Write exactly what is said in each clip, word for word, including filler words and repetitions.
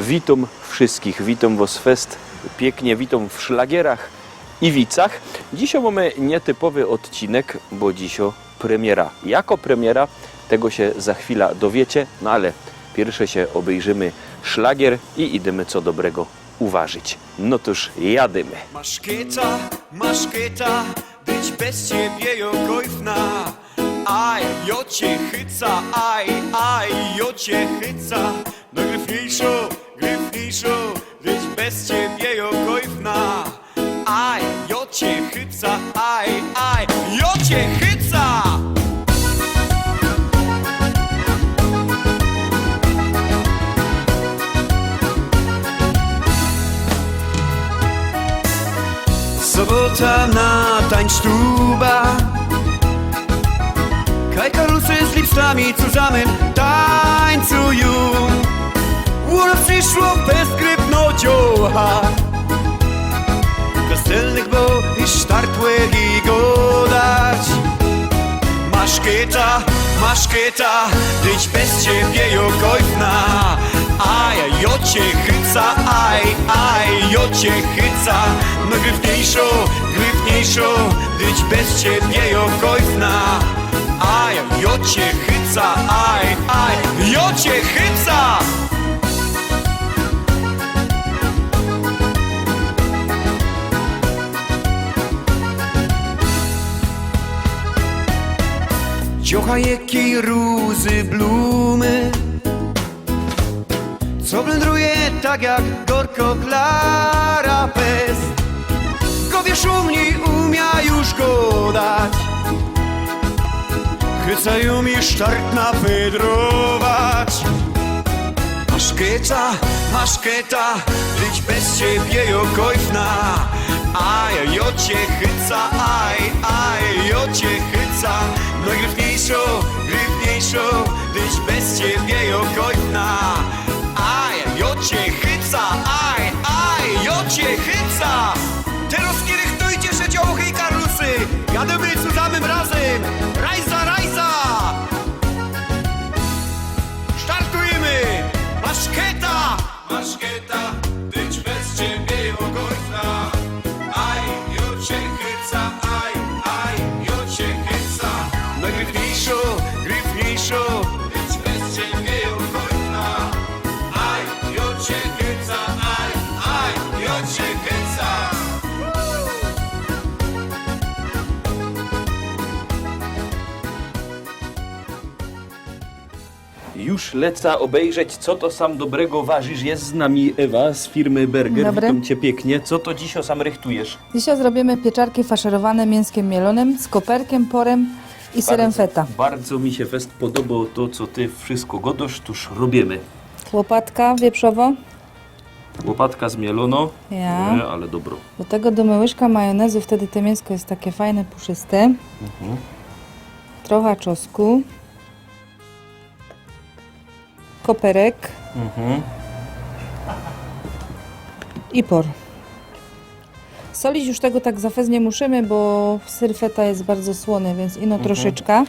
Witōm wszyskich, witōm wos fest piyknie, witōm w szlagierach i wicach. Dzisiŏ mōmy niytypowy ôdcinek, bo dzisiŏ premiera. Jako premiera, tego sie za chwila dowiecie, no ale piyrsze sie ôbejrzymy szlagier i idymy co dobrego uwarzić. No tōż jadymy. Maszketa, maszketa, dyć bez ciebie jo kojfna. Aj, jo cie chyca, aj, aj, jo cie chyca. Nojgryfniyjszŏ, gryfniyjszŏ, dyć bez ciebie jo kojfna. Aj, jo cie chyca, aj, aj, jo cie chyca. Sobota na tańcstuba. Kaj karlusy z lipstami zusammen tańcujōm. Ôna przyszło bez gryfno dziołcha. Bez celnych bo i sztartłych i godać. Maszketa, maszketa, dyć bez ciebie jo kojfna. Aj, jo cie chyca, aj, aj, jo cie chyca. Nojgryfniyjszŏ, gryfniyjszŏ, dyć bez ciebie jo kojfna. Aj, jo cie chyca, aj, aj, jo cie chyca. Dziołcha, jekij ruzy blumy, co blendruje tak jak gorko Klara Pest. Gowie szumni umia już godać. Chycajōm i sztart napedrować. Maszketa, maszketa, dyć bez ciebie jo kojfna. Aj, jo cie chyca, aj, aj, jo cie chyca. Nojgryfniyjszŏ, gryfniyjszŏ, dyć bez ciebie jo kojfna. Aj, jo cie chyca, aj, aj, jo cie chyca. Terŏz rychtujcie sie, dziołchy i karlusy. Jadymy zusammen razym. Rajza, rajza. Sztartujymy. Maszketa, maszketa, dyć bez ciebie jo kojfna. Aj, jo cie chyca, aj, aj, jo cie chyca. Nojgryfniyjszŏ, gryfniyjszŏ, dyć bez ciebie jo kojfna. Aj, jo cie chyca, aj, aj, jo cie chyca. Już leca ôbejrzeć, co to sam dobrego warzisz. Jest z nami Ewa z firmy Berger. Dobry. Witōm cie piyknie. Co to dzisiŏ sam rychtujesz? Dzisiŏ zrobiymy pieczarki faszerowane miynskym mielōnym z koperkym, porym i syrym feta. Bardzo mi sie fest podobŏ to, co ty wszysko godŏsz, tōż robiymy. Łopatka wieprzowŏ. Łopatka zmielōno. Ja. Niy, ale dobro. Do tego dōmy łyżka majonezu, wtedy to miynsko je take fajne, puszyste. Mhm. Trocha czosnku. Koperek. Mhm. I por. Solić już tego tak za fest niy musimy, bo syr feta je bardzo słony, wiync ino troszeczka.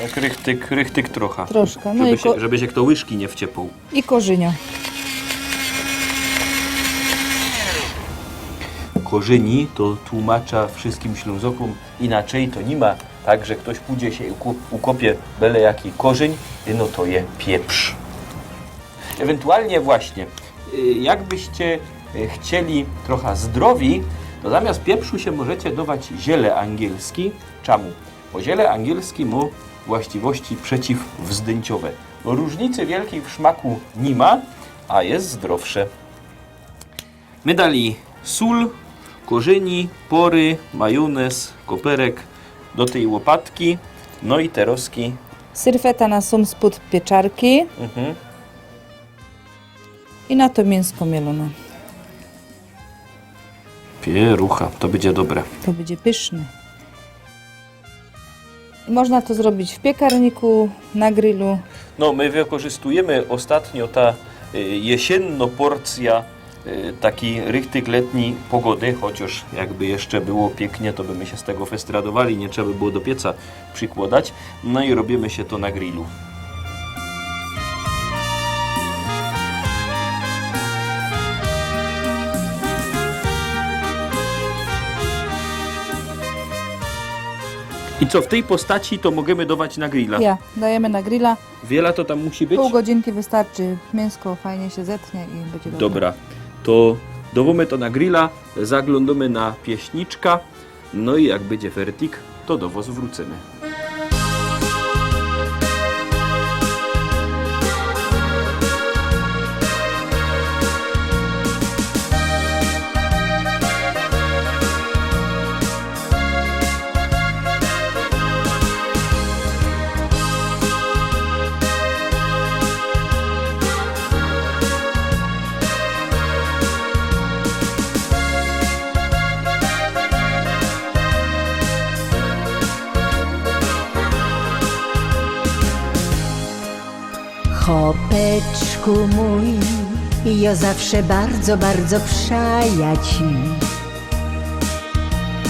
Tak rychtyk, rychtyk trocha. Troszka, no. Żeby i ko- sie, żeby sie kto łyżki niy wciepōł. I korzynia. Korzyni to tłumaczã wszyskim Ślōnzokōm, inaczyj to niy ma tak, że ftoś pōdzie sie i uko-, ukopie byle jaki korzyń, no to je pieprz. Ewentualnie właśnie, y, jakbyście, y, chcieli trocha zdrowi, to zamiast pieprzu sie możecie dować ziele angielski. Czamu? Bo ziele angielski mŏ właściwości przeciwwzdyńciowe. Rōżnicy wielkij w szmaku niy ma, a je zdrowsze. My dali sōl, korzyni, pory, majonez, koperek do tyj łopatki. No i terŏzki. Syr feta na sōm spōd pieczarki. Mhm. I na to miynsko mielōne. Pierucha, to bydzie dobre. To bydzie pyszne. I można to zrobić w piekarniku, na grillu. No, my wykorzystujymy ôstatnio ta, y, jesiynno porcyjŏ, y, takij richtig letnij pogody, chociŏż jakby jeszcze było piyknie, to by my sie z tego fest radowali, niy trzeba by było do pieca przikłŏdać. No i robiymy sie to na grillu. I co, w tyj postaci to możymy dować na grilla? Ja, dajymy na grilla. Wiela to tam musi być? Pōł godzinki wystarczy. Miynsko fajnie sie zetnie i bydzie dobre. Dobra, to dowōmy to na grilla, zaglōndōmy na pieśniczka, no i jak bydzie fertik, to do wos wrōcymy. Chopeczku mōj, jo zawsze bardzo, bardzo przaja ci.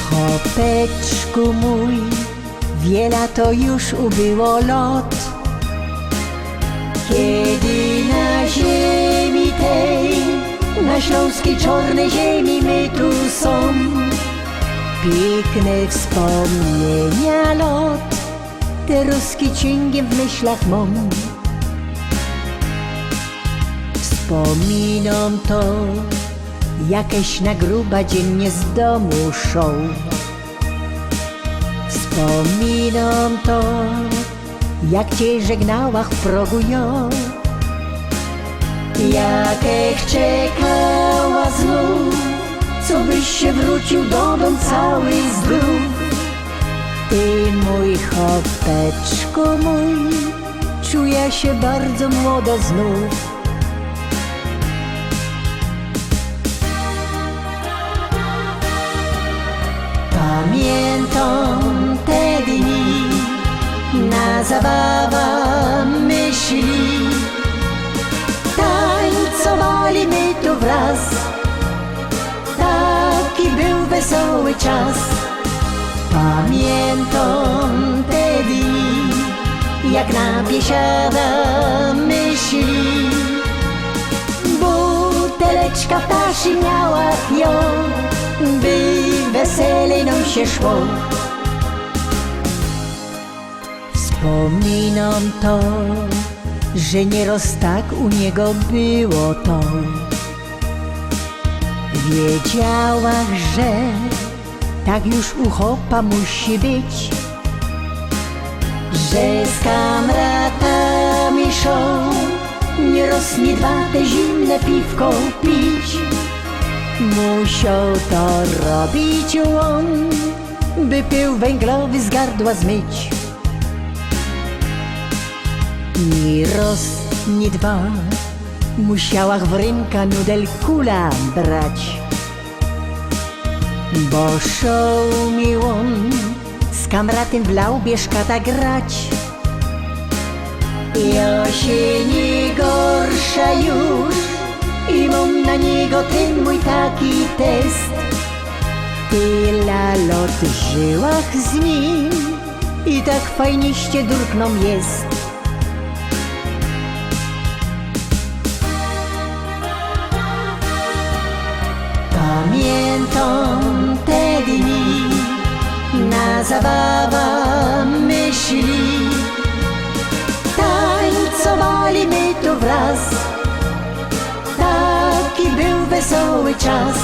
Chopeczku mōj, wiela to już ubyło lot. Kedy na ziemi tyj, na ślōnskij czŏrnyj ziemi my tu sōm, piykne wspōmnienia lot. Te ruski ciyngiym w myślach mōm. Wspōminōm to, jakeś na gruba dziynnie z dōmu szoł. Wspōminōm to, jak cie żegnałach w progu jo. Jakech czekała znōw, co byś sie wrōciōł do dōm cały zdrōw. Ty mōj chopeczku mōj, czuja sie bardzo młodo znōw. Pamiyntōm te dni, na zabawa my szli. Tańcowali my tu wraz. Taki bōł wesoły czas. Pamiyntōm te dni, jak na biesiada my szli. Buteleczka w taszi miałach jo, by weselej nōm sie szło. Wspōminōm to, że niyroz tak u niego było to. Wiedziałach, że tak już u chopa musi być, że z kamratami szōm niyroz, niy dwa te zimne piwko pić. Musioł to robić ôn, by pył wynglōwy z gardła zmyć. Niy roz, niy dwa musiałach w rynka nudel kula brać, bo szoł mi ôn z kamratym w laubie szkata grać. Jo sie niy gorsza już i mōm na niego tyn mōj taki test. Tyla lot żyłach z nim i tak fajniście durk nōm jest. Pamiyntōm te dni, na zabawa my szli. Tańcowali my tu wraz. Taki bōł wesoły czas.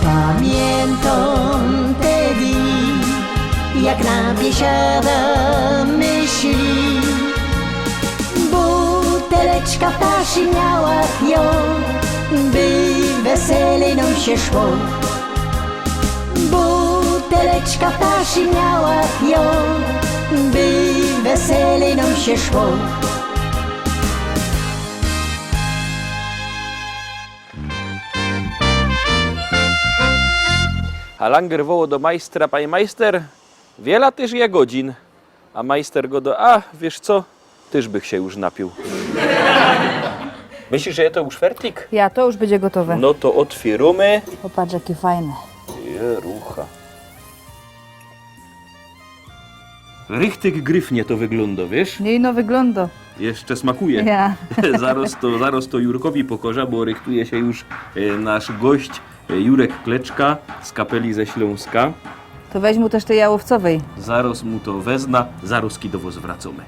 Pamiyntōm te dni, jak na biesiada my szli. Buteleczka w taszi miałach jo, by weselej nōm sie szło. Buteleczka w taszi miałach jo, by weselej nōm sie szło. A langer woło do majstra: „Panie majster, wiela tyż je godzin?” A majster godo: „A, wiysz co? Tyż bych sie już napiōł.” Myślisz, że je to już fertik? Ja, to już bydzie gotowe. No to ôtwiyromy. Popatrz, jake fajne. Jerucha. Richtig gryfnie to wyglōndo, wiysz? Niy, no wyglōndo. Jeszcze smakuje. Ja. Zaroz to, zaroz to Jurkowi pokoża, bo rychtuje sie już, e, nasz gość, e, Jurek Kleczka z Kapeli ze Ślōnska. To weź mu też tej jałowcowej. Zarŏz mu to wezna, zarŏz ki do wŏs wracōmy.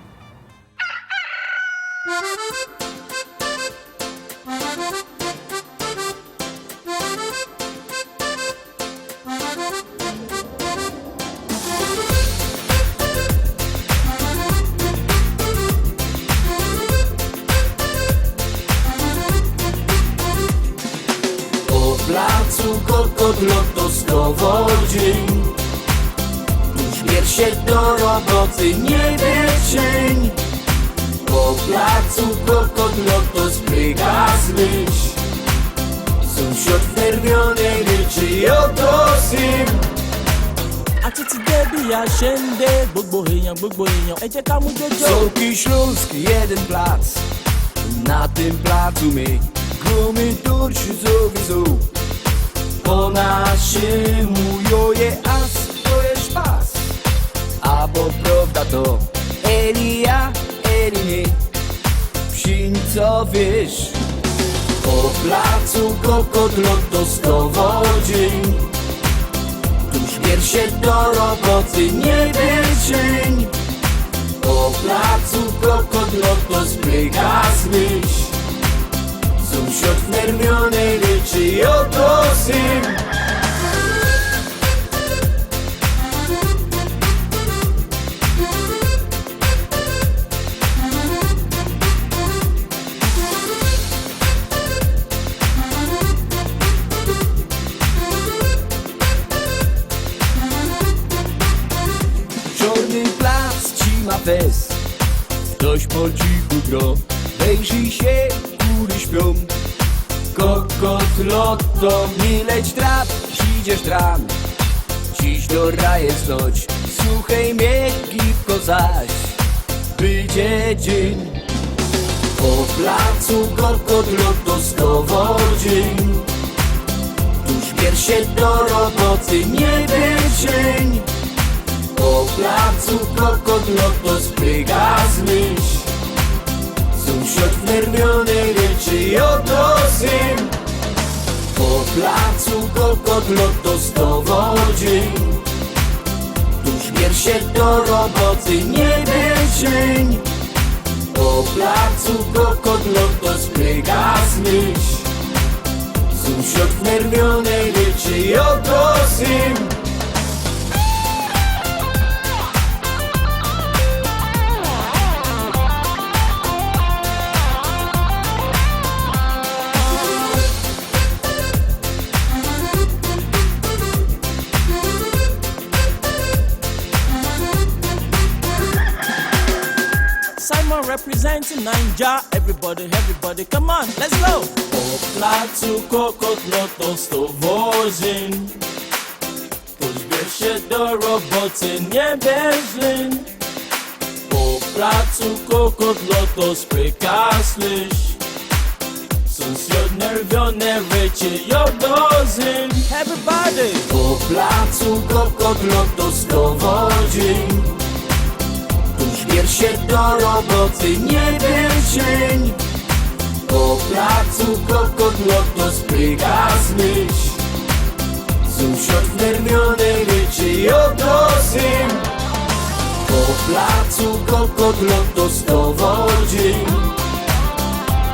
Po placu Kokot Lotos kowodziyń, tu śmierć sie do roboty niy wyczyń. Po placu Kokot Lotos pryga zmyś, sōmsiŏd wnerwiōny ryczy: „Jŏ to syn”. A ty ci debi, ja siędã, gbogbo hyniã, gbogbo hyniã, ej, czeka mu do Soki Ślōnsk, jedyn plac. Na tym placu my gumy dursz zawiezōm. Po naszymu jŏ je as, to je szpas. Abo prŏwda to, eli ja, eli niy. Prziń, co wiysz. Po placu Kokot Lotos kowodziyń, tu śmierć sie do roboty niy wyczyń. Po placu Kokot Lotos pryga zmyś, sōmsiŏd wnerwiōny ryczy: „Jŏ to syn”. Czŏrny plac ci ma fest, ftoś po cichu grŏ, wejrzyj sie, kury śpiōm. Kokot Loto, niy leć trap, idziesz tran. Dziś do raje stoć, suchej mie, gibko zaś, bydzie dziyń. Po placu Kokot Lotos kowodziyń, tu śmierć sie do roboty niy wyczyń. Po placu Kokot Lotos pryga zmyś, sōmsiŏd wnerwiōny ryczy: „Jŏ to syn”. Po placu Kokot Lotos kowodziyń, tu śmierć sie do roboty niy wyczyń. Po placu Kokot Lotos pryga zmyś, sōmsiŏd wnerwiōny ryczy: „Jŏ to syn”. Simon representing Naija. Everybody, everybody, come on, let's go! Po placu Kokot Lotos kowodziyń, tu śmierć sie do roboty niy wyczyń. Po placu Kokot Lotos pryga zmyś, sōmsiŏd wnerwiōny ryczy: „Jŏ to syn”. Everybody! Po placu Kokot Lotos kowodziyń, tu śmierć sie do roboty niy wyczyń. Po placu Kokot Lotos pryga zmyś, sōmsiŏd wnerwiōny ryczy: „Jŏ to syn”. Po placu Kokot Lotos kowodziyń,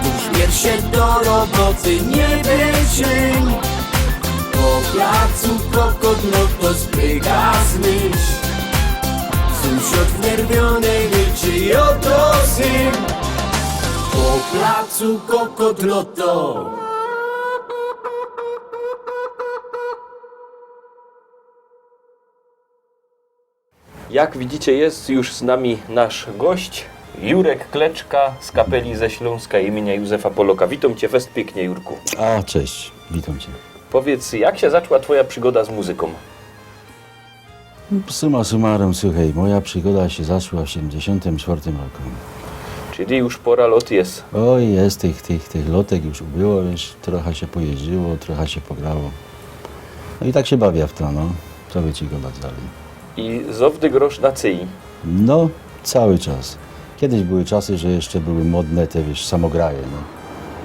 tu śmierć sie do roboty niy wyczyń. Po placu Kokot Lotos pryga zmyś, sōmsiŏd wnerwiōny ryczy: „Jŏ to syn”. Po placu Kokot Loto, Jak widzicie, jest już z nami nasz gość, Jurek Kleczka z kapeli ze Śląska imienia Józefa Poloka. Witam cię fest pięknie, Jurku. A, cześć, witam cię. Powiedz, jak się zaczęła twoja przygoda z muzyką? Suma summarum, słuchaj, moja przygoda się zaczęła w siedemdziesiątym czwartym roku. Czyli już pora lot jest. Oj, jest tych, tych, tych lotek już ubyło, wiesz, trochę się pojeździło, trochę się pograło. No i tak się bawię w to, no. Co by ci gadać dalej? I zowdy grosz na cyi? No, cały czas. Kiedyś były czasy, że jeszcze były modne te, wiesz, samogrywy, no.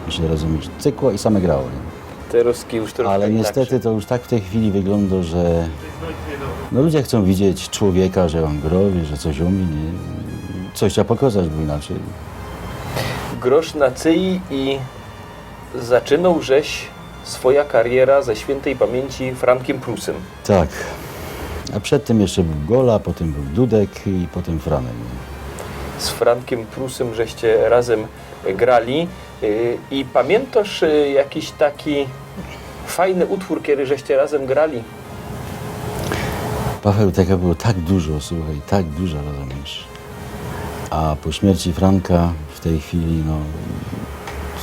Jeśli rozumiesz, cykło i same grało, nie? Terozki już troszkę inaczej. Ale niestety to już tak w tej chwili wygląda, że No, ludzie chcōm widzieć człowieka, że ôn growi, że coś umie, nie? Coś trzeba pokŏzać, bo inaczyj. Grosz na cyji i zaczynōł żeś swoja kariera ze świyntej pamiyńci Frankiym Prusym. Tak. A przed tym jeszcze bōł Gola, potym bōł Dudek i potym Franek, nie? Z Frankiym Prusym żeście razym grali. Y, i pamiyntŏsz, y, jakiś taki fajny utwōr, kedy żeście razym grali? Paweł, tego było tak dużo, słuchej, tak dużo, rozumiesz? A po śmierci Franka w tej chwili, no,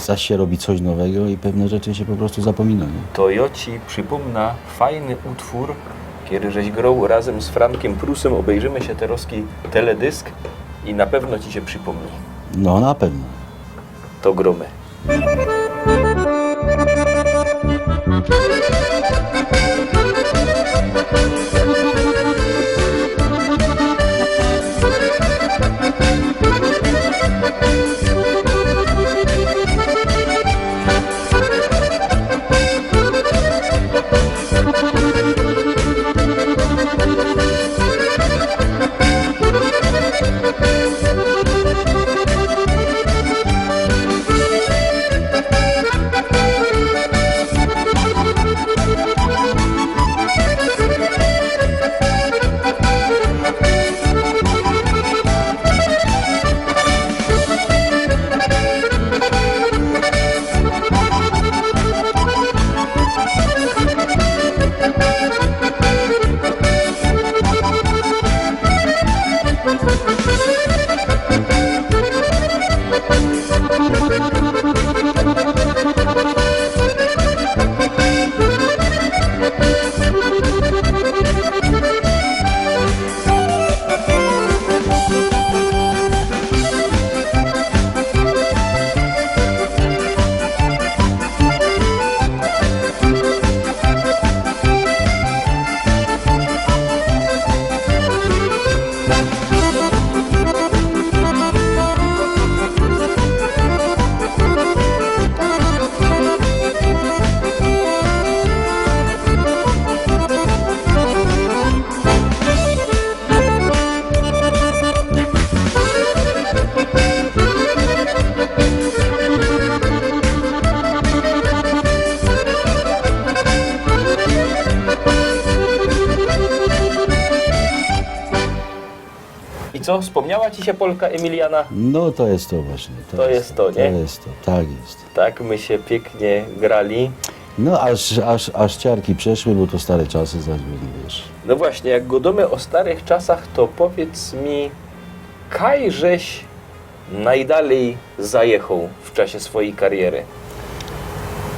zaś się robi coś nowego i pewne rzeczy się po prostu zapomina, nie? To jŏ ci przipōmnã fajny utwōr, kedy żeś groł razym z Frankiym Prusym. Ôbejrzymy sie terŏzki teledysk i na pewno ci sie przipōmni. No, na pewno. To grōmy. I co, spōmniała ci sie polka Emiliana? No, to jest to właśnie. To jest to, nie? To jest to, tak jest. Tak my sie piyknie grali. No, aż, aż, aż ciarki przeszły, bo to stare czasy, zaś, wiesz. No właśnie, jak godōmy ô starych czasach, to powiydz mi, kaj żeś najdalij zajechoł w czasie swojij kariery?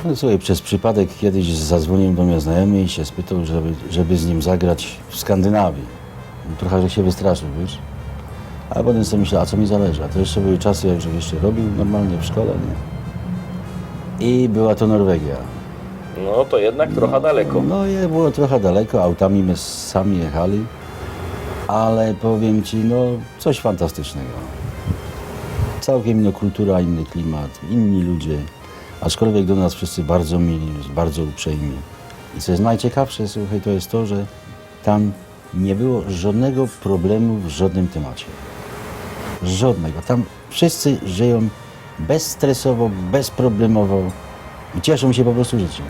No, słuchej, przez przypadek kiedyś zadzwonił do mnie znajomy i się spytał, żeby, żeby z nim zagrać w Skandynawii. Trochã żech sie wystraszył, wiesz? A potym sobie myślã, a co mi zależy? A to jeszcze były czasy, jak żech jeszcze robił normalnie w szkole, nie? I była to Norwegia. No, to jednak trochã daleko. No, je, było trochã daleko, autami my sami jechali, ale powiem ci, no, coś fantastycznego. Całkiem inna kultura, inny klimat, inni ludzie, aczkolwiek do nas wszyscy bardzo mili, bardzo uprzejmi. I co jest najciekawsze, słuchaj, to jest to, że tam nie było żadnego problemu w żadnym temacie. Żadnego. Tam wszyscy żyją bezstresowo, bezproblemowo i cieszą się po prostu życiem.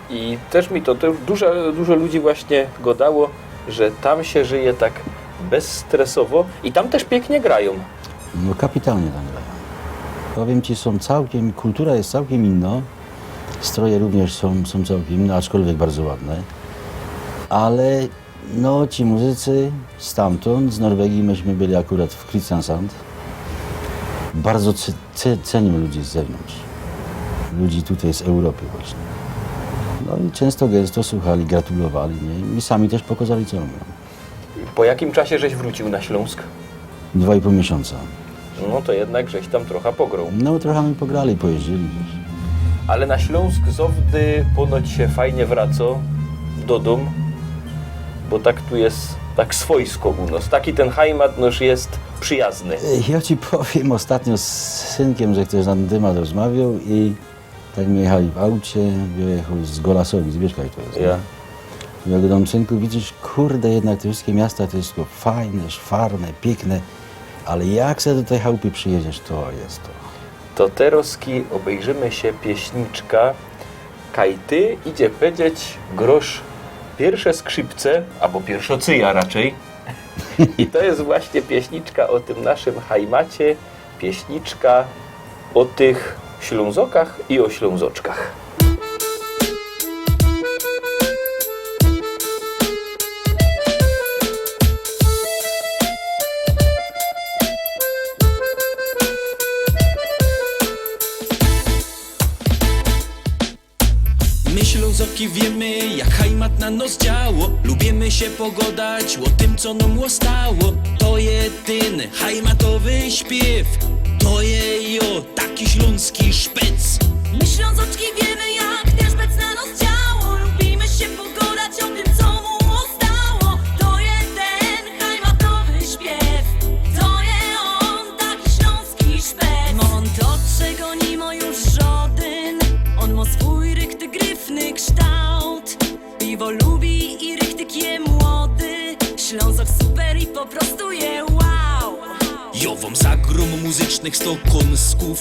I też mi to, to dużo, dużo ludzi właśnie gadało, że tam się żyje tak bezstresowo i tam też pięknie grają. No, kapitalnie tam grają. Powiem ci, są całkiem, kultura jest całkiem inna. Stroje również są, są całkiem inne, aczkolwiek bardzo ładne. Ale no, ci muzycy stamtąd, z Norwegii, myśmy byli akurat w Kristiansand. Bardzo ce-, ce-, cenią ludzi z zewnątrz. Ludzi tutaj z Europy właśnie. No i często, gęsto słuchali, gratulowali, nie? I sami też pokazali, co robią. Po jakim czasie żeś wrócił na Śląsk? Dwa i pół miesiąca. No to jednak żeś tam trochã pograł. No, trochã my pograli, pojeździli, wiesz. Ale na Śląsk zŏwdy ponoć się fajnie wraco do dōm, bo tak tu jest, tak swojsko u nos. Taki ten heimat nasz jest przyjazny. Ej, ja ci powiem, ostatnio z synkiem, że ktoś na ten temat rozmawiał i tak my jechali w aucie, ja jechał z Golasowic, wiesz, jak to jest, nie? Ja. Ja gŏdōm: „Synku, widzisz, kurde, jednak te wszystkie miasta to je fajne, szwarne, piykne, ale jak se do tyj chałpy przijedzesz, to je to”. To terŏzki ôbejrzymy sie pieśniczka, kaj ty idzie powiedzieć, grosz piyrsze skrzypce, abo piyrszŏ cyja raczyj. I to je właśnie pieśniczka ô tym naszym hajmacie, pieśniczka ô tych Ślōnzokach i ô Ślōnzoczkach. My Ślōnzoki wiymy, jak hajmat na nos działa. Lubiymy sie pogŏdać ô tym, co nōm ôstało. To je tyn hajmatowy śpiyw, to je, jo, taki ślōnski szpec. My Ślōnzoczki wiymy, jak tyż bec na nos działa. Lubiymy sie pogŏdać ô tym, co nōm ôstało. To je tyn hajmatowy śpiyw, to je ôn, taki ślōnski szpec. Ôn to, czego ni mo już żŏdyn, ôn mo swōj richtig gryfny kształt. Piwo lubi i richtig je młody. Ślōnzok super i po prostu je wow. Jo wōm zagrōm muzycznych sto kōnskōw,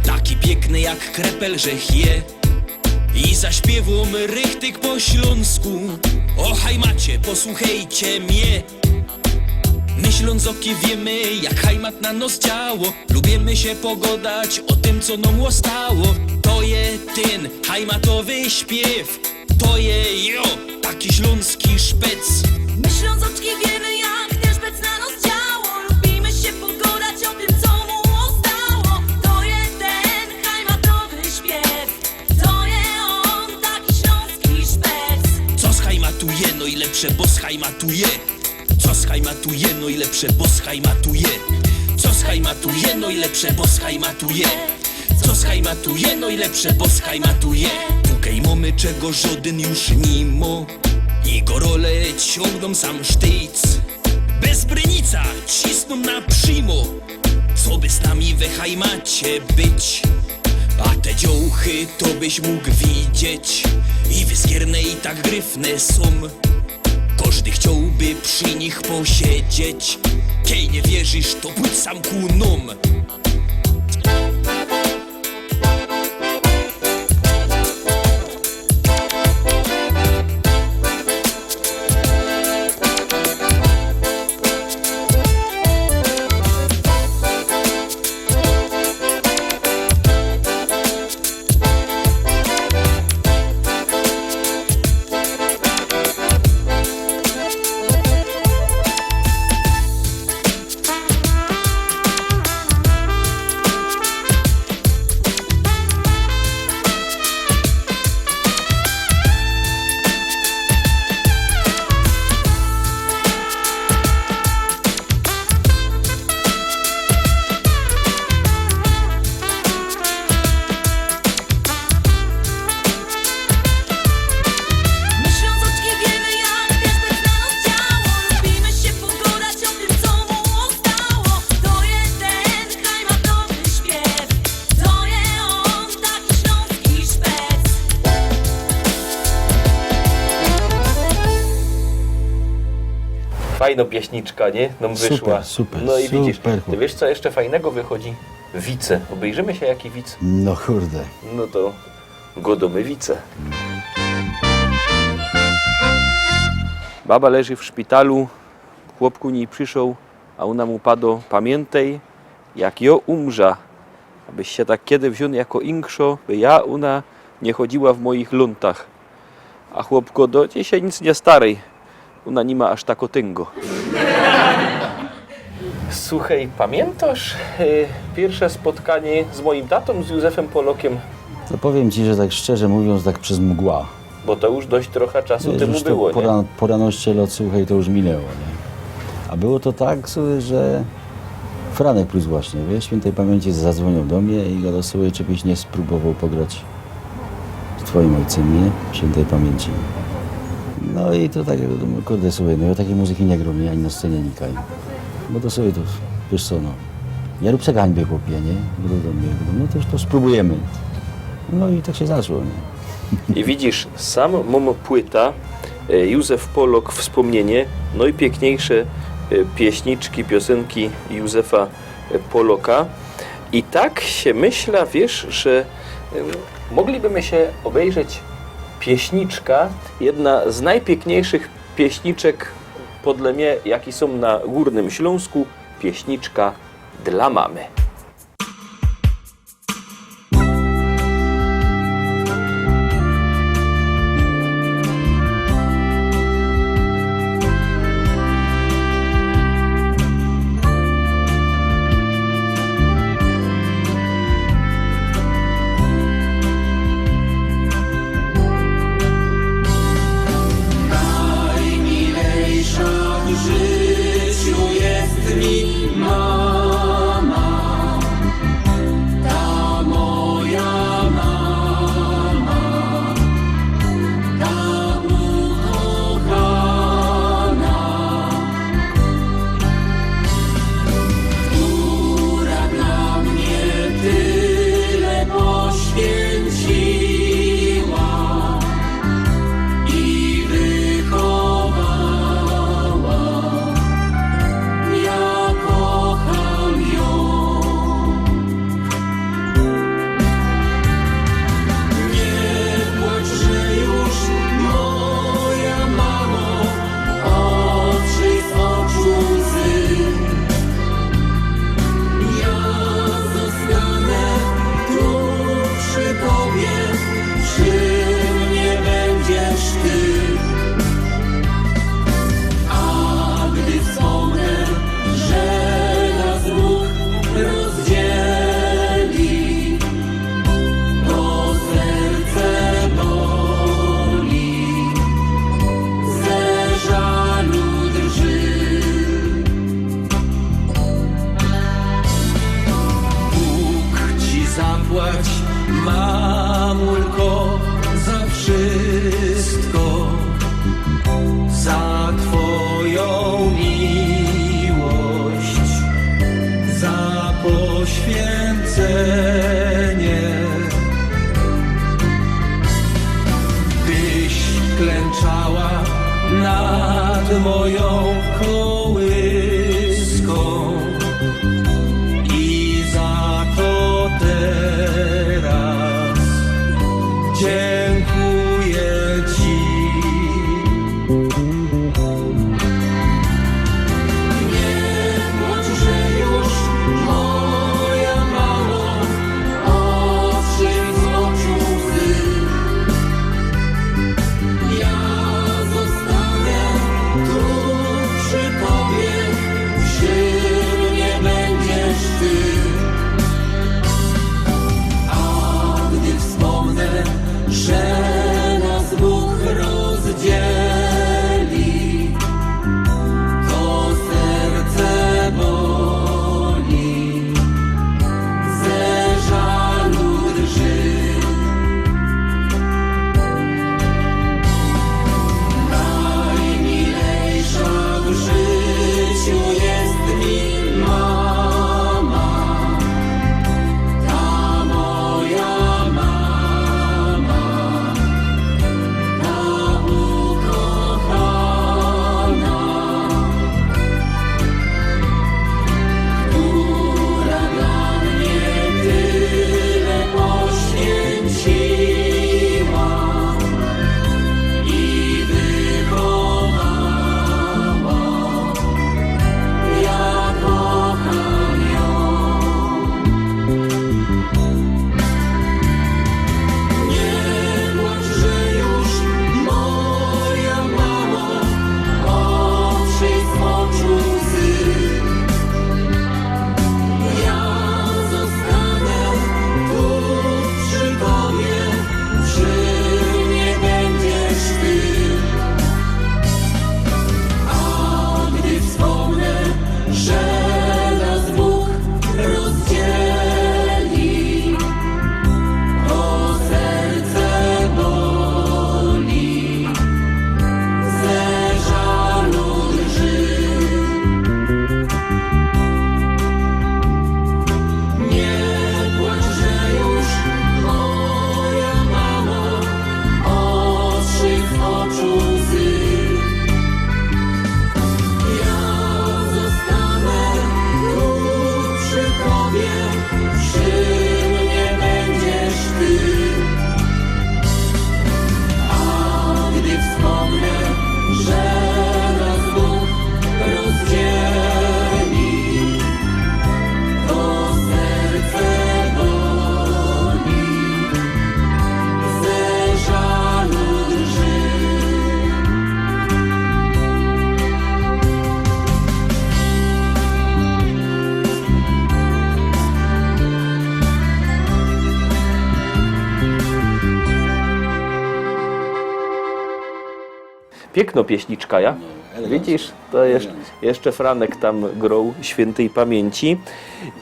taki piykny jak krepel żech je. I zaśpiywōm richtig po ślōnsku. Ô hajmacie, posłuchejcie mie. My Ślōnzoki wiymy, jak hajmat na nos działa. Lubiymy sie pogŏdać ô tym, co nōm ôstało. To je tyn hajmatowy śpiyw, to je, jo, taki ślōnski szpec. My Ślōnzoczki wiymy, jak tyż bec na nos działa. Lubiymy sie pogŏdać ô tym, co nōm ôstało. To je tyn hajmatowy śpiyw, to je ôn, taki ślōnski szpec. Co z hajmatu je nojlepsze, bo z hajmatu je. Co z hajmatu je nojlepsze, bo z hajmatu je. Co z hajmatu je nojlepsze, bo z hajmatu je. Co z hajmatu je nojlepsze, bo z hajmatu je. Pukej mōmy, czego żŏdyn już ni mo. I gorole ciōngnōm sam sztyjc. Bez brynica cisnōm na primo. Co by z nami we hajmacie być? A te dziołchy to byś mōg widzieć. I wyskierne, i tak gryfne sōm. Kożdy chciołby przi nich posiedzieć. Kej niy wierzisz, to pōdź sam ku nōm. My Ślōnzoczki wiymy, jak tyż bec na nos działa. Lubiymy sie pogŏdać ô tym, co nōm ôstało. To je tyn hajmatowy śpiyw, to je ôn, taki ślōnski szpec. Fajno pieśniczka, nie? Nōm wyszła. Super, super, no i super, widzisz, chłop. Ty wiysz, co jeszcze fajnego wychodzi? Wice. Ôbejrzymy sie, jaki wic. No kurde. No to gŏdōmy wice. Baba leży w szpitalu, chłop ku nij przyszoł, a ôna mu padŏ: „Pamiyntej, jak jŏ umrza, abyś sie tak kedy wziōn jako inkszŏ, by ja ôna niy chodziła w moich lōntach”. A chłop gŏdŏ: „Ty sie nic niy staryj, ôna niy ma aż tako tyngo”. Słuchej, pamiyntŏsz, y, piyrsze spotkanie z mojim tatōm, z Józefym Polokym? To powiym ci, że tak szczerze mōwiōnc, tak przez mgła. Bo to już dość trochã czasu tymu już to było, nie? Pora, pora noście lot, słuchej, to już minęło, nie? A było to tak, słuchej, że Franek Plus właśnie, wiysz, świyntej pamiyńci, zadzwōniōł do mie i gŏdŏ: „Słuchej, czy byś niy sprōbowŏł pograć z twojim ôjcym, nie? Świyntej pamiyńci”. No i to tak, jŏ gŏdōm: „Kurde, słuchej, no jŏ takij muzyki niy grōm, nie? Ani na scenie, ani kaj”. Bo to, słuchej, to, wiysz co, no. „Niy rōb se gańby, chłopie, nie?” Gŏdŏ do mie, gŏdōm: „No to już to sprōbujymy”. No i tak sie zaczło, nie? I widzisz, sam mōm płyta, E, Józef Polok, wspomnienie, nojpiykniejsze, e, pieśniczki, piosynki Józefa, e, Poloka. I tak sie myśla, wiysz, że, e, mogliby my sie ôbejrzeć pieśniczka, jedna z nojpiykniejszych pieśniczek, podle mie, jaki sōm na Gōrnym Ślōnsku, pieśniczka dlŏ mamy. Nojmilejsza w życiu je mi mama, ta moja mama, ta ukochana, ktora dlŏ mie tyle poświynciła i wychowała. Ja kocham jōm. Nie płacz, że już moja mamo, ôtrzyj z ôczu łzy. Ja zostanã tu przi tobie, przi mie bydziesz ty. A gdy wspōmnã, że nas Bōg rozdzieli, to serce boli, ze żalu drży. Bōg ci zapłać, mamulko, za wszystko, za twojōm miłość, za poświęcenie. Tyś klęczała nad mojōm kołyską i za to teraz dziękuję ci. Nie płacz, że już moja mamo, ôtrzyj z ôczu łzy. Ja zostanã tu przi tobie, przi mie bydziesz ty. A gdy wspōmnã, że nas Bōg rozdzieli, to serce boli, ze żalu drży. Nojmilejsza w życiu je mi mama, ta moja mama, Piykno pieśniczka, ja? No, elegancko. Widzisz, to jeszcze, elegancko. Jeszcze Franek tam groł świętej pamiyńci.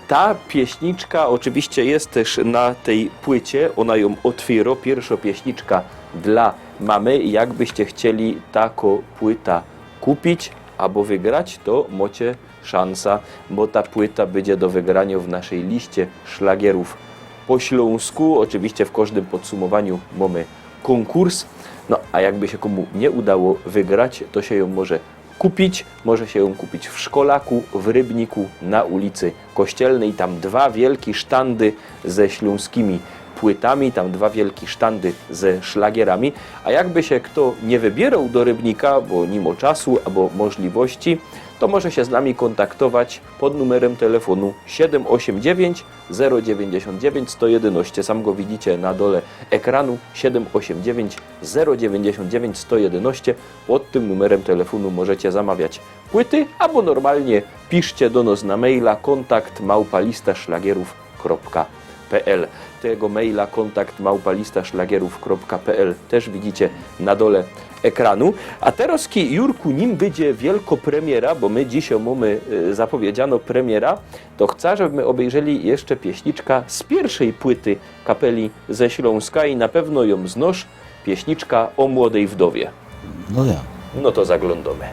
Ta pieśniczka ôczywiście je tyż na tyj płycie, ôna jōm ôtwiyrŏ, piyrszŏ pieśniczka dlŏ mamy. I jakbyście chcieli takõ płytã kupić abo wygrać, to mocie szansa, bo ta płyta bydzie do wygraniŏ w naszyj liście szlagierōw po ślōnsku. Ôczywiście w kożdym podsumowaniu mōmy kōnkurs. No, a jakby sie kōmu niy udało wygrać, to sie jōm może kupić. Może sie jōm kupić w Szkolaku, w Rybniku, na ulicy Kościelnej. Tam dwa wielki sztandy ze ślōnskimi płytami, tam dwa wielki sztandy ze szlagierami. A jakby sie fto niy wybiyroł do Rybnika, bo niy mŏ czasu abo możliwości, to może sie z nami kōntaktować pod numerym telefōnu siedym ôsiem dziewiyńć, zero dziewięćdziesiąt dziewięć, sto jedenaście. Sam go widzicie na dole ekranu, siedym ôsiem dziewiyńć, zero dziewięćdziesiąt dziewięć, sto jedenaście. Pod tym numerym telefōnu możecie zamawiać płyty, abo normalnie piszcie do nos na maila kontakt małpa lista szlagierōw kropka pl. Tego maila kontakt małpa lista szlagierōw kropka pl tyż widzicie na dole ekranu. A terŏzki, Jurku, nim bydzie wielkŏ premiera, bo my dzisiej mōmy, y, zapowiedziano premiera, to chcã, żeby my ôbejrzeli jeszcze pieśniczka z piyrszej płyty kapeli ze Ślōnska i na pewno jōm znŏsz, pieśniczka ô młodej wdowie. No ja. No to zaglōndōmy.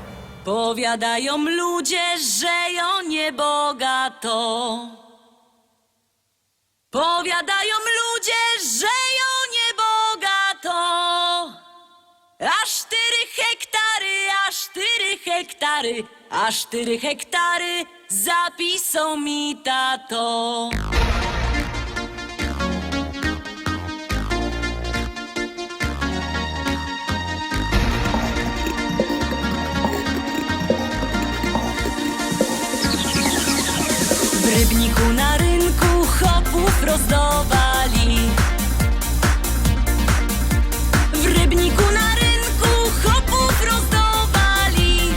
Powiadajōm ludzie, że jŏ niybogatŏ. Powiadajōm ludzie, że jŏ niybogatŏ. A sztyry hektary, a sztyry hektary, a sztyry hektary zapisoł mi tatŏ. W Rybniku na rynku chopōw rozdŏwali. W Rybniku na rynku chopōw rozdŏwali.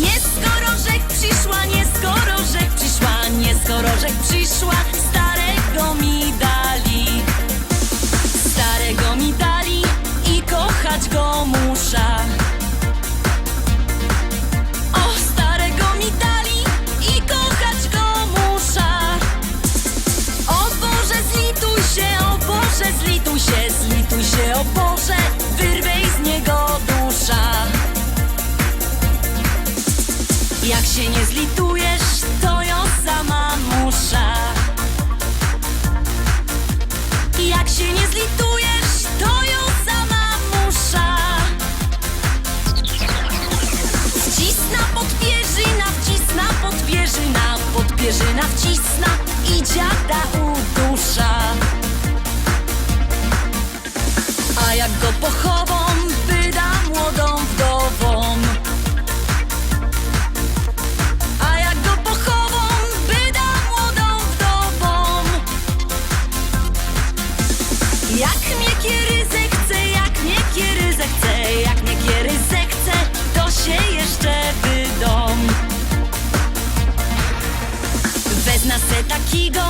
Niy skoro żech prziszła, niy skoro żech prziszła, niy skoro żech prziszła, starego mi dali. Starego mi dali i kochać go musza. O, starego mi dali i kochać go musza. O Boże, zlituj sie, o Boże, zlituj sie, zlituj sie, o Boże, wyrwyj z niego dusza. Jak sie niy zlitujesz, to jŏ sama musza. Jak sie niy zlitujesz, to jŏ sama musza. Wcisna pod pierzyna, wcisna pod pierzyna, pod pierzyna wcisna i dziada udusza. A jak go pochowōm, byda młodōm wdowōm. A jak go pochowōm, byda młodōm wdowōm. Jak mie kiery zechce, jak mie kiery zechce, jak mie kiery zechce, to sie jeszcze wydōm. Wezna se takigo,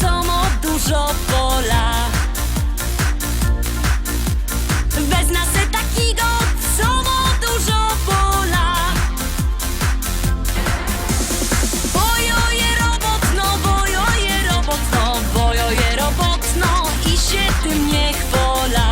co mŏ dużo pola. Wezna se takigo, co mŏ dużo pola. Bo jŏ je robotno, bo jŏ je robotno, bo jŏ je robotno i sie tym niy chwola.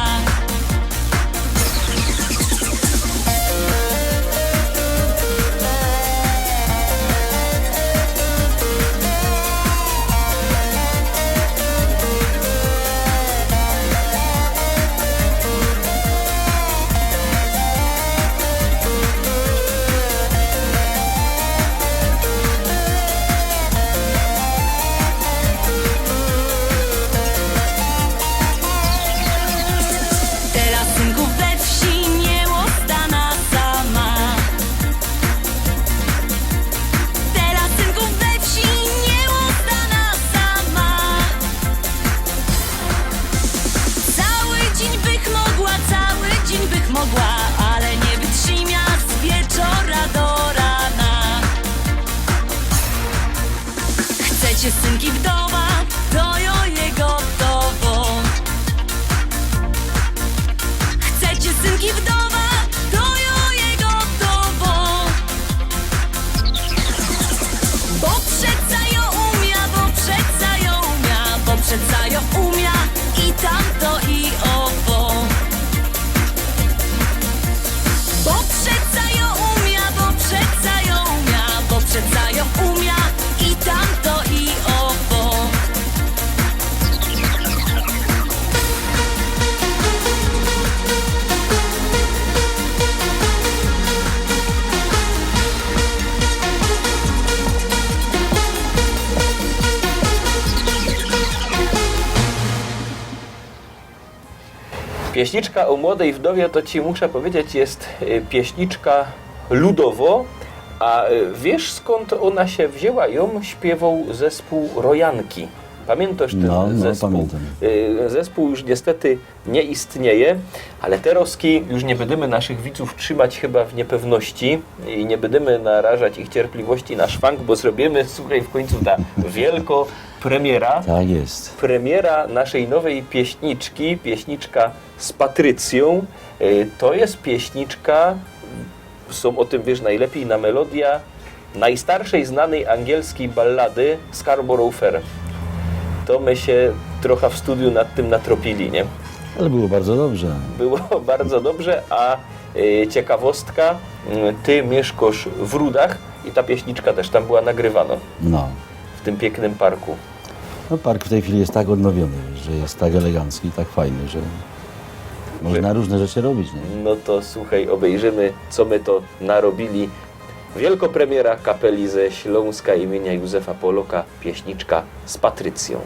Pieśniczka ô młodej wdowie, to ci muszã pedzieć, je, y, pieśniczka ludowo. A, y, wiysz, skōnd ôna sie wziyna? Jōm śpiywoł zespōł Rojanki. Pamiyntosz tyn zespōł? No, no, pamiyntōm. Y, zespōł już niystety niy istnieje, ale terŏzki już niy bydymy naszych widzōw trzimać chyba w niypewności i niy bydymy narażać ich cierpliwości na szwank, bo zrobiymy, suchej, w kōńcu ta wielkŏ premiera. Tak je. Premiera naszyj nowyj pieśniczki, pieśniczka z Patrycjōm. Y, to je pieśniczka, sōm ô tym wiysz nojlepij, na melodyjŏ nojstarszyj znanyj angielskij ballady Scarborough Fair. To my sie trocha w studiu nad tym natropili, niy? Ale było bardzo dobrze. Było bardzo dobrze, a, y, ciekawostka, y, ty miyszkŏsz w Rudach i ta pieśniczka tyż tam była nagrywanŏ. No. W tym piyknym parku. No, park w tyj chwili je tak ôdnowiōny, że je tak elygancki, tak fajny, że można rōżne rzeczy robić, niy? No to suchej, ôbejrzymy, co my to narobiyli. Wielkŏ premiera kapeli ze Ślōnska imiyniŏ Józefa Polocka, pieśniczka z Patrycjōm.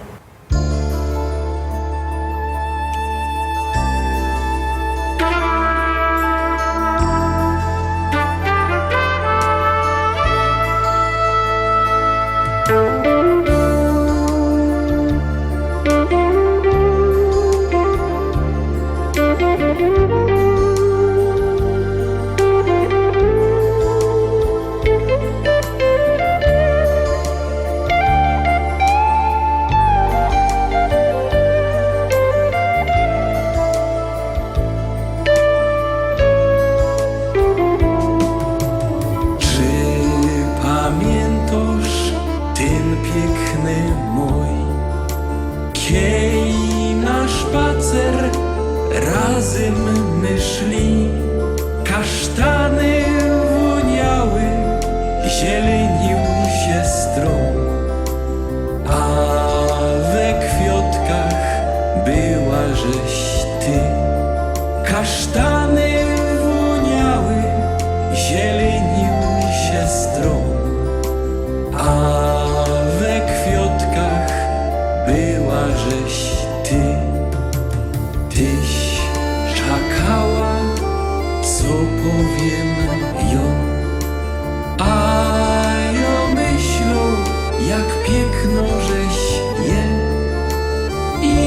Czy pamiyntosz tyn piykny moj? Kej na szpacer razym my szli, kasztany wōniały, zieliyniōł sie strōm, a we kwiotkach była żeś ty. Kasztany wōniały, zieliyniōł sie strōm, a we kwiotkach była żeś ty. Tyś czakała, co powiym jŏ. A jŏ myślã, jak piykno żeś je. I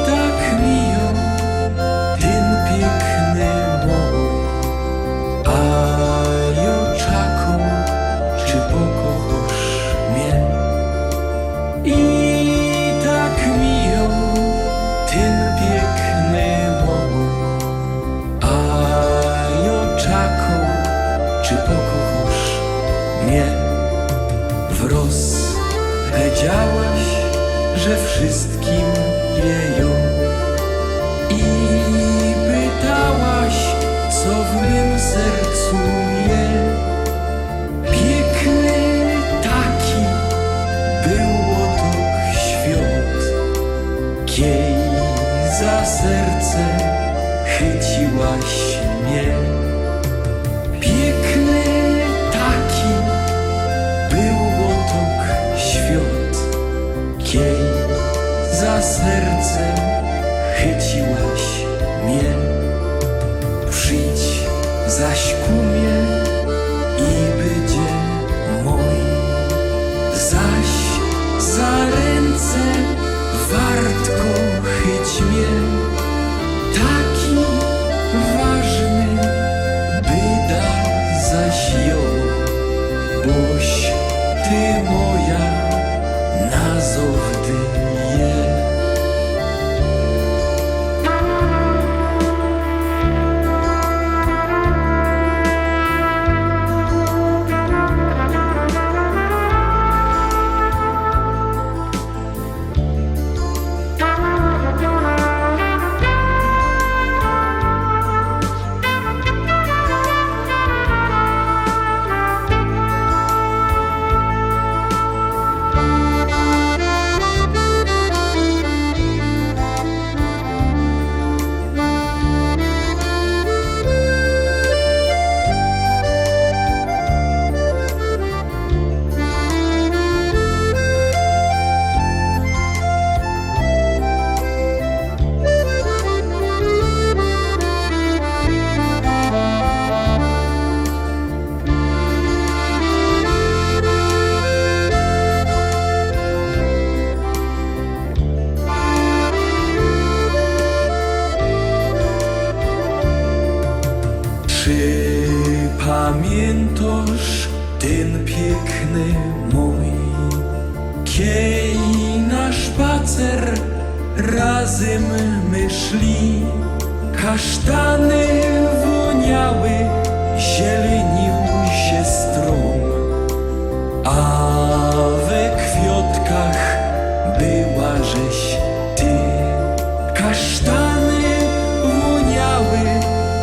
tak mijōł tyn piykny moj. A jŏ czakōm, czy pokochŏsz mie. I tak mijōł tyn piykny moj. A jŏ czakōm, czy pokochŏsz mie. Wrŏz pedziałaś, że wszyjskim je jŏ. I pytałaś, co w mym sercu je. Piykny taki bōł ôtok świat, kej za serce chyciłaś mie. Piykny taki bōł ôtok świat, kej za serce chyciłaś mie. Przidź zaś ku mie i bydzie moj. Zaś za rynce wartko chyć mie. Taki ważny byda zaś jŏ, boś ty moja na zŏwdy je. I na szpacer razym my szli. Kasztany wōniały, zielenił sie strōm, a we kwiotkach była żeś ty. Kasztany wōniały,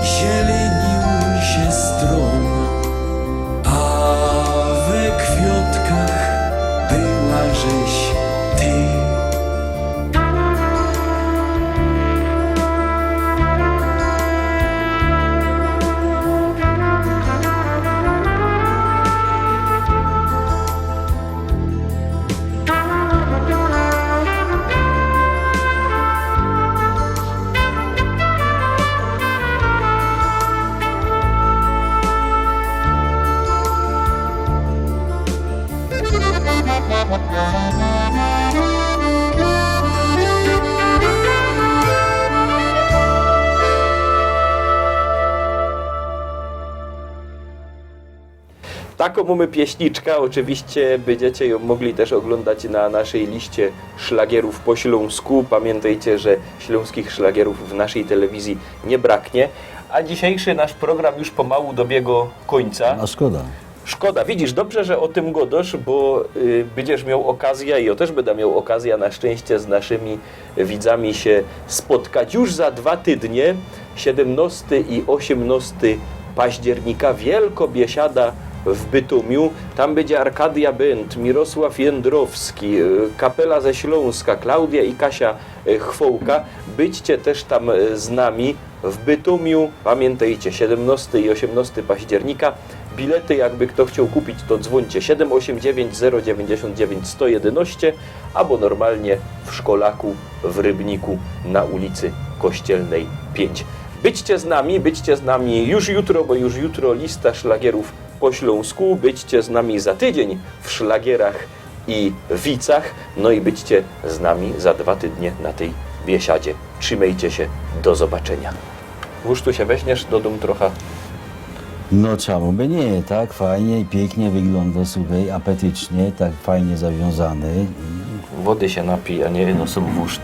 zielenił sie strōm, a we kwiotkach była żeś ty. Takõ mōmy pieśniczkã, ôczywiście bydziecie jã mogli tyż ôglōndać na naszyj liście szlagierōw po ślōnsku. Pamiyntejcie, że ślōnskich szlagierōw w naszyj telewizji niy braknie. A dzisiejszy nasz program już pomalu dobiygŏ kōńca. A szkoda. Szkoda, widzisz, dobrze, że ô tym gŏdŏsz, bo, y, bydziesz mioł ôkazjã i jŏ tyż bydã mioł ôkazjã na szczynście z naszymi widzami sie spotkać już za dwa tydnie, siedymnŏsty i ôziymnŏsty października, wielkŏ biesiada w Bytōmiu. Tam bydzie Arkadia Band, Mirosław Jędrowski, y, kapela ze Ślōnska, Klaudia i Kasia, y, Chwołka. Bydźcie tyż tam, y, z nami. W Bytōmiu, pamiyntejcie, siedymnŏsty i ôziymnŏsty października. Bilety, jakby fto chcioł kupić, to dzwōńcie siedym ôziym dziewiyńć zery dziewiyńćdziesiōnt dziewiyńć sto jedynŏście, abo normalnie w Szkolaku w Rybniku na ulicy Kościelnej pięć. Bydźcie z nami, bydźcie z nami już jutro, bo już jutro lista szlagierōw po ślōnsku. Bydźcie z nami za tydziyń w szlagierach i wicach. No i bydźcie z nami za dwa tydnie na tyj biesiadzie. Trzimejcie sie, do zobaczyniŏ. Wōż tu sie weźniesz do dōm trocha? No, czemuby niy, tak fajnie i piyknie wyglōndŏ, słuchej, apetycznie, tak fajnie zawiōnzany. Wody sie napij, a niy, no, sōm wōż.